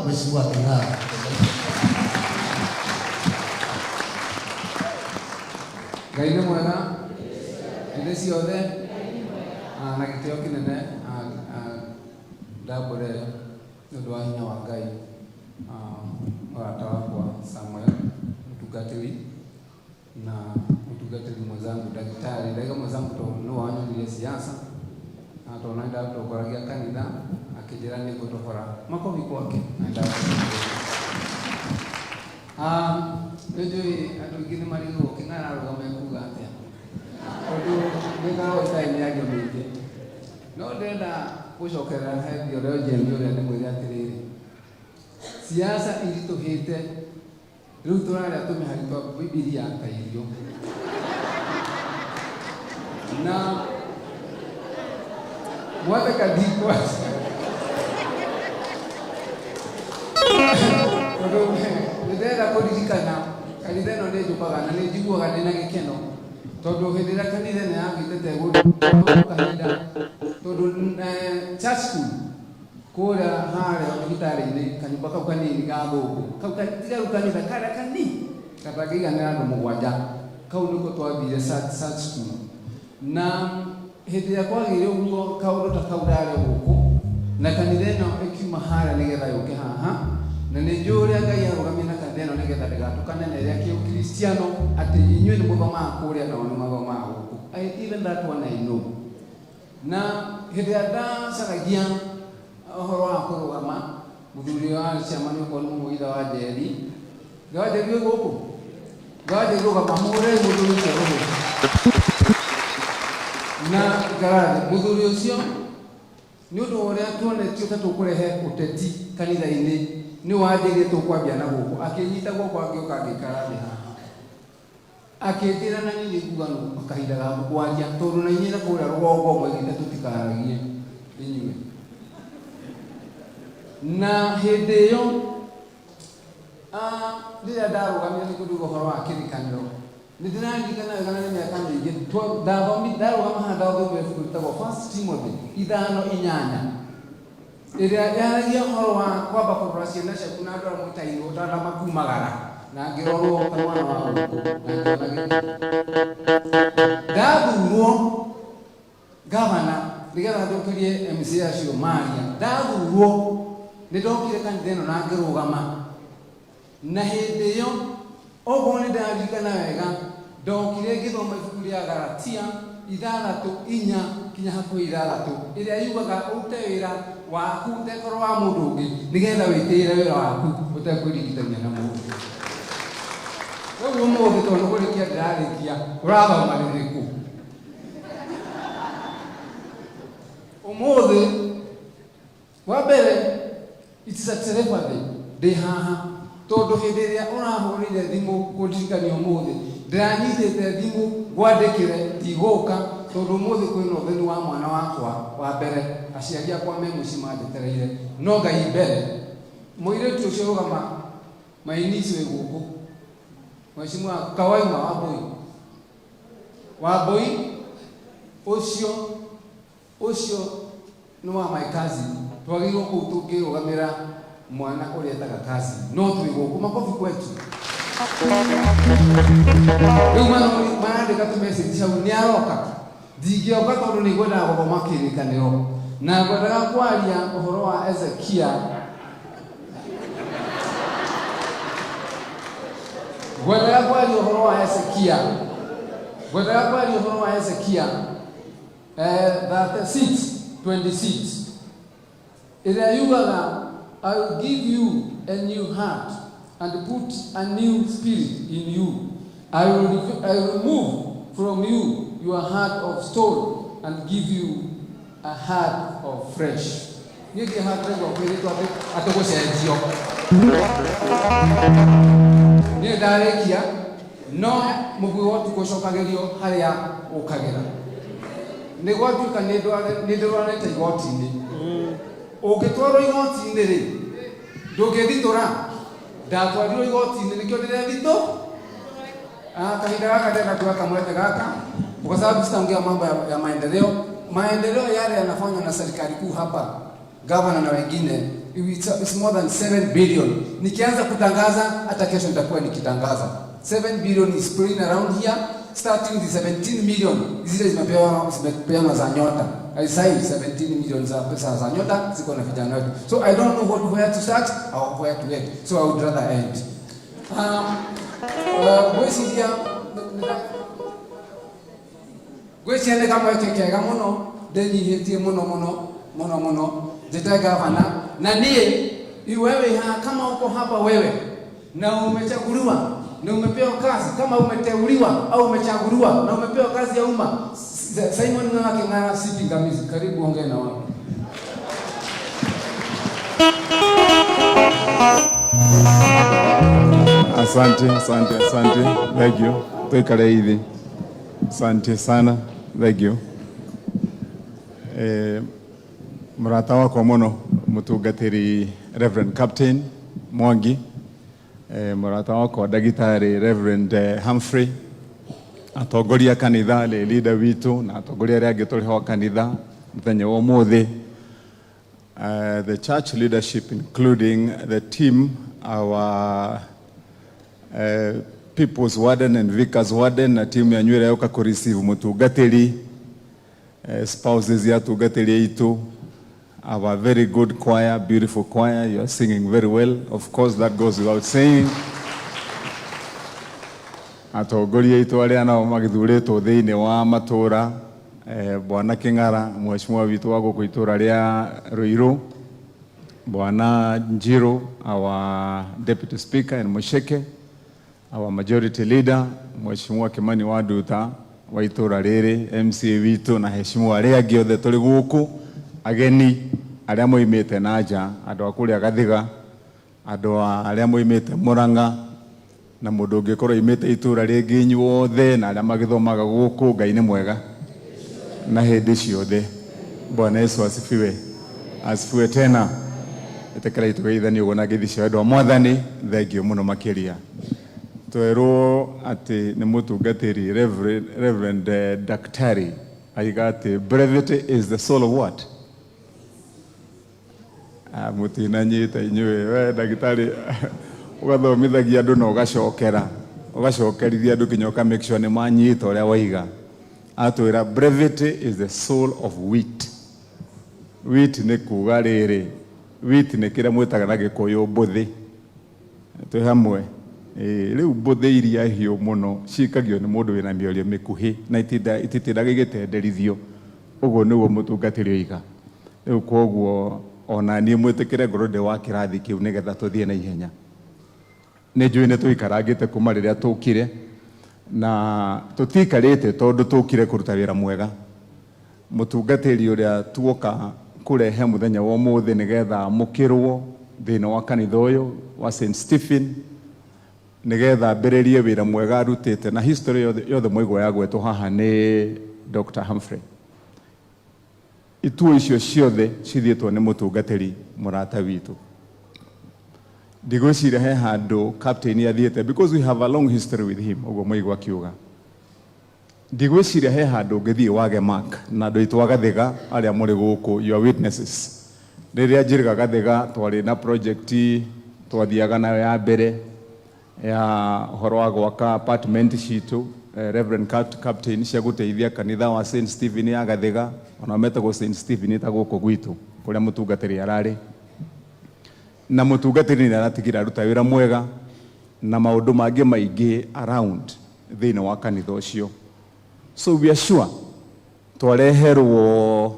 Mheshimiwa King'ara. Ngai nĩ mwega hĩndĩ ciothe. Na gĩtĩo kĩnene, ndambũre nĩ ũndũ wa hinya wa Ngai, mũrata wakwa Samuel mũtungatĩri na mũtungatĩri mwenzangu ndagĩtarĩ ndaiga mwenzangu tondũ nĩ wanyonirie siasa na tondũ nĩ ndatongoragia kanitha akĩnjĩra nĩ ngũtobora makobi kwake na nĩ njũĩ andũ aingĩ nĩ marigagwo Kĩng'ara arũgama ekuga atĩa, tondũ nĩ ngoragwo itarĩ mĩario mĩingĩ, no ndĩrenda gũcokerera he ũrĩa Njemi ũrĩa ndĩmwĩre atĩrĩrĩ, siasa iritũhĩte rĩu tũrarĩa tũmĩhari twa Bibilia ta irio na mwatheka ndikwaria tondũ nĩ ndĩrenda kũririkana kanitha ĩno nĩ njũkaga na nĩ njiguaga ndĩna gĩkeno tondũ hĩndĩ ĩrĩa kanitha ĩno yambĩte tegũtwo kahinda tondũ church school kũrĩa harĩa thibitarĩ-inĩ kanyũmba kau kanini ga thũngũ kau tiga rĩu kanitha karĩa kanini gatangĩiganĩra andũ mũgwanja, kau nĩko twathire church school. Na hĩndĩ ĩrĩa kwagĩire ũguo kaũndũ ta kau ndarĩ gũkũ na kanitha ĩno ĩkiuma harĩa nĩgetha yũke haha, na nĩ njũĩ ũrĩa Ngai arũgamie na kanitha ĩno nĩgetha ndĩgatũkane na ĩrĩa kĩũkristiano atĩ inyuĩ nĩ mũthomaga kũrĩa nao nĩ mathomaga gũkũ. Even that one I know. Na hĩndĩ ĩrĩa ndacaragia ũhoro wa kũrũgama, mũthuri ũrĩa warĩ chairman okorwo nĩ mũmwe ithe wa Njeri, ithe wa Njeri wĩ gũkũ? Ithe wa Njeri rũgama, mũhũrĩrei mũthuri ũcio rũhĩ. Na ikara thĩ. Mũthuri ũcio nĩ ũndũ wa ũrĩa tuonetio ta tũkũrehe ũteti kanitha-inĩ, nĩ wanjĩrire tũkwambia na gũkũ. Akĩnyita guoko angĩũka angĩikara thĩ haha. Akĩnjĩra na niĩ nĩnguga nũ kahinda gaku kwaria tondũ na inyuĩ na kũrĩa rũgongo mwaigĩte tũtikaragie inyuĩ. Na hĩndĩ ĩyo rĩrĩa ndarũgamire nĩ kũnduga ũhoro wa kĩrĩkanĩro, nĩ ndĩraririkana wega na nĩ mĩaka mĩingĩ ndathomire ndarũgama haha ndathomire ibuku rĩtagwo First Timothy 5:8 ĩrĩa yaragia ũhoro wa kwamba kũrora ciana ciaku na andũ arĩa mwĩtainwo ũtanakumagara na ngĩrorwo ta mwana wa gũkũ na ngĩona gĩtĩ. Ndathurwo gavana nĩgetha njokerie MCA acio maria, ndathurwo nĩ ndokire kanitha ĩno na ngĩrũgama. Na hĩndĩ ĩyo, okorwo nĩ ndaririkana wega, ndokire ngĩthoma ibuku rĩa Galatia 6:4 kinya hakuhĩ 6, ĩrĩa yugaga ũrute wĩra waku ũtekorwo wa mũndũ ũngĩ, nĩgetha wĩtĩĩre wĩra waku ũtekwĩringithania na mũndũ. Rĩu ũmũthĩ tondũ nĩ kũrĩkia ndĩrarĩkia, ũrathoma rĩrĩkũ? Ũmũthĩ Wa mbere, it is a telepathy ndĩ haha tondũ hĩndĩ ĩrĩa ũrahũrĩire thimũ kũndirikania ũmũthĩ ndĩranyitĩte thimũ ngwandĩkĩre ndigũka tondũ ũmũthĩ kwĩna ũthoni wa mwana wakwa wa mbere, aciari akwa me mũciĩ manjetereire no Ngai mbere. Mũirĩtu ũcio rũgama my niece wĩ gũkũ, mheshimiwa Kawaima Wambũi, Wambũi ũcio Ũcio nĩ wa my cousin, twagĩrĩirwo kũu tũngĩrũgamĩra mwana ũrĩa etaga cousin, no twĩ gũkũ. Makobi kwetu. Rĩu marandĩka tũ message hau, nĩ aroka. Ndingĩoka tondũ nĩ ngwendaga gũthoma kĩrĩkanĩro na ngwendaga kwaria ũhoro wa Ezekia. Ngwendaga kwaria ũhoro wa Ezekia. Ngwendaga kwaria ũhoro wa Ezekia 36:26 ĩrĩa yugaga, "I will give you a new heart and put a new spirit in you. I will remove from you your heart of stone and give you a heart of flesh." Niĩ ndĩ haha ndĩraigua kwĩrĩtwo atĩ atũgũcenjio. Niĩ ndarĩkia no mũguĩ wa ũtukũ ũcokagĩrio harĩa ũkagĩra. Nĩ gwatuĩka nĩ ndũranĩte igoti-inĩ. Ũngĩtwarwo igoti-inĩ rĩ, ndũngĩthitũra. Ndatwarirwo igoti-inĩ nĩkĩo ndĩrethitũ. Kahinda gaka ndĩrenda kuoya kamweke gaka kwa sababu sitaongea mambo ya maendeleo. Maendeleo yale yanafanywa na serikali kuu hapa, gavana na wengine. It's more than 7 billion. Nikianza kutangaza, hata kesho nitakuwa nikitangaza. 7 billion is playing around here, starting with 17 million zile zimepeanwa za Nyota. I signed 17 million za pesa za Nyota ziko na vijana wetu. So I don't know where to start or where to end. So I would rather end. Ngwĩciria ngwĩciria nĩ kamweke kega mũno ndĩnyihĩtie mũno mũno mũno mũno njĩte gavana na niĩ wewe ha, kama uko hapa wewe na umechaguliwa na umepewa kazi, kama umeteuliwa au umechaguliwa na umepewa kazi ya umma, Simon Ng'ang'a King'ara si pingamizi. Karibu ongee na wao. Asante, asante, asante. Thank you. Tuikare ithi. Asante sana. Thank you. Mũrata wakwa mũno mũtungatĩri Reverend Captain Mwangi, mũrata wakwa ndagĩtarĩ Reverend Humphrey, atongoria kanitha lay leader witũ na atongoria arĩa angĩ tũrĩ ho kanitha mũthenya wa ũmũthĩ, the church leadership, including the team, our people's warden and vicars warden na timu yanyu ĩrĩa yũka kũ receive mũtungatĩri, spouses ya atungatĩri aitũ, our very good choir, beautiful choir, you are singing very well. Of course, that goes without saying. Atongoria aitũ arĩa nao magĩthurĩtwo thĩinĩ wa matũra, Bwana King'ara, mheshimiwa witũ wa gũkũ itũra rĩa Ruiru, Bwana Njiru, our deputy speaker and Musheke, our majority leader, Mheshimiwa Kimani Waduta wa itũra rĩrĩ, MCA witũ na heshimiwa arĩa angĩ othe tũrĩ gũkũ, ageni arĩa moimĩte na nja, andũ a kũrĩa Gathiga, andũ arĩa moimĩte Murang'a, na mũndũ ũngĩkorwo oimĩte itũra rĩngĩ, inyuothe na arĩa magĩthomaga gũkũ, Ngai nĩ mwega na hĩndĩ ciothe. Bwana Yesu asifiwe. Asifiwe tena. Ĩtĩkĩrai tũgeithanie ũguo na ngeithi cia wendo wa Mwathani. Thank you mũno makĩria. Twerwo atĩ nĩ mũtungatĩri Reverend Daktari aiga atĩ brevity is the soul of what? Ah, mũtinanyita inyuĩ. We ndagĩtarĩ ũgathomithagia andũ na ũgacokera ũgacokerithia andũ nginya ũka make sure nĩ manyita ũrĩa waiga. Atwĩra brevity is the soul of wit. Wit nĩ kuga rĩrĩ, wit nĩ kĩrĩa mwĩtaga na Gĩkũyũ mbũthĩ. Twĩ hamwe? Ĩĩ, rĩu mbũthĩ iria hiũ mũno cikagio nĩ mũndũ wĩna mĩario mĩkuhĩ na ititindaga igĩtenderithio. Ũguo nĩguo mũtungatĩri oiga. Rĩu koguo ona niĩ mwĩtĩkĩre ngorwo ndĩ wa kĩrathi kĩu nĩgetha tũthiĩ na ihenya. Nĩ njũĩ nĩ tũikarangĩte kuma rĩrĩa tũkire na tũtiikarĩte tondũ tũkire kũruta wĩra mwega. Mũtungatĩri ũrĩa tuoka kũrehe mũthenya wa ũmũthĩ nĩgetha amũkĩrwo thĩinĩ wa kanitha ũyũ wa St Stephen nĩgetha ambĩrĩrie wĩra mwega arutĩte na history yothe yothe mwaigua yagwetwo haha nĩ Dr. Humphrey. Ituo icio ciothe cithiĩtwo nĩ mũtungatĩri mũrata witũ. Ndigwĩciria he handũ captain athiĩte, because we have a long history with him, ũguo mwaigua akiuga. Ndigwĩciria he handũ ũngĩthiĩ wage mark na andũ aitũ a Gathiga arĩa mũrĩ gũkũ, you are witnesses. Rĩrĩa njĩrĩga Gathiga twarĩ na project twathiaga nayo ya mbere ya ũhoro wa gwaka apartment citũ, Reverend Captain, cia gũteithia kanitha wa St Stephen ya Gathiga, ona metagwo St Stephen ta gũkũ gwitũ kũrĩa mũtungatĩri ararĩ, na mũtungatĩri nĩ aratigire aruta wĩra mwega na maũndũ mangĩ maingĩ around thĩinĩ wa kanitha ũcio. So we are sure twareherwo,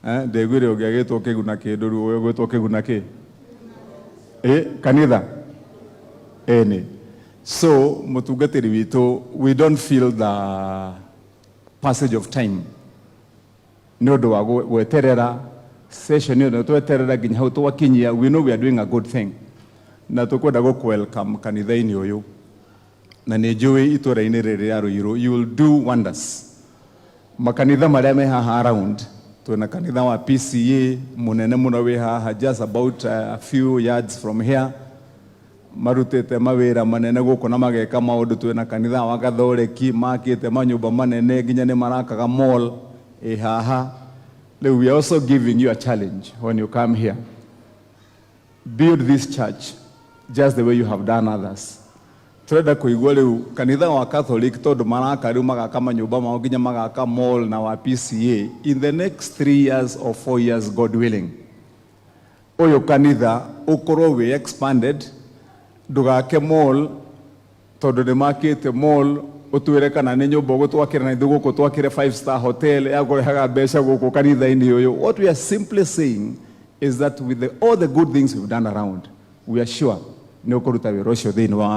ndĩguire ũngĩagĩtwo kĩguna kĩndũ rĩu ũgwĩtwo kĩguna kĩ kanitha ĩnĩ. So mũtungatĩri witũ, we don't feel the passage of time nĩ ũndũ wa gweterera session ĩyo nĩ tweterera nginya hau twakinyia. We know we are doing a good thing na tũkwenda gũkũ welcome kanitha-inĩ ũyũ, na nĩ njũĩ itũra-inĩ rĩrĩ rĩa Ruiru you will do wonders. Makanitha marĩa me haha around, twĩna kanitha wa PCA mũnene mũno wĩ haha just about a few yards from here, marutĩte mawĩra manene gũkũ na mageka maũndũ. Twĩna kanitha wa Gathoreki makĩte manyũmba manene nginya nĩ marakaga mall ĩ haha. Rĩu we are also giving you a challenge when you come here. Build this church just the way you have done others. Turenda kuigua riu kanitha wa Catholic, tondu maraka riu magaka manyumba mao, nginya magaka mall, na wa PCA in the next 3 years or 4 years, God willing, uyu kanitha ukorwo wi expanded. Ndugake mall, tondu nĩ makĩte mall. Ũtwĩre kana nĩ nyũmba ũgũtwakĩra na ithuĩ gũkũ twakĩre five star hotel ya kũrehaga mbeca gũkũ kanitha-inĩ ũyũ. What we are simply saying is that with all the good things we've done around, we are sure nĩ ũkũruta wĩra ũcio thĩinĩ wa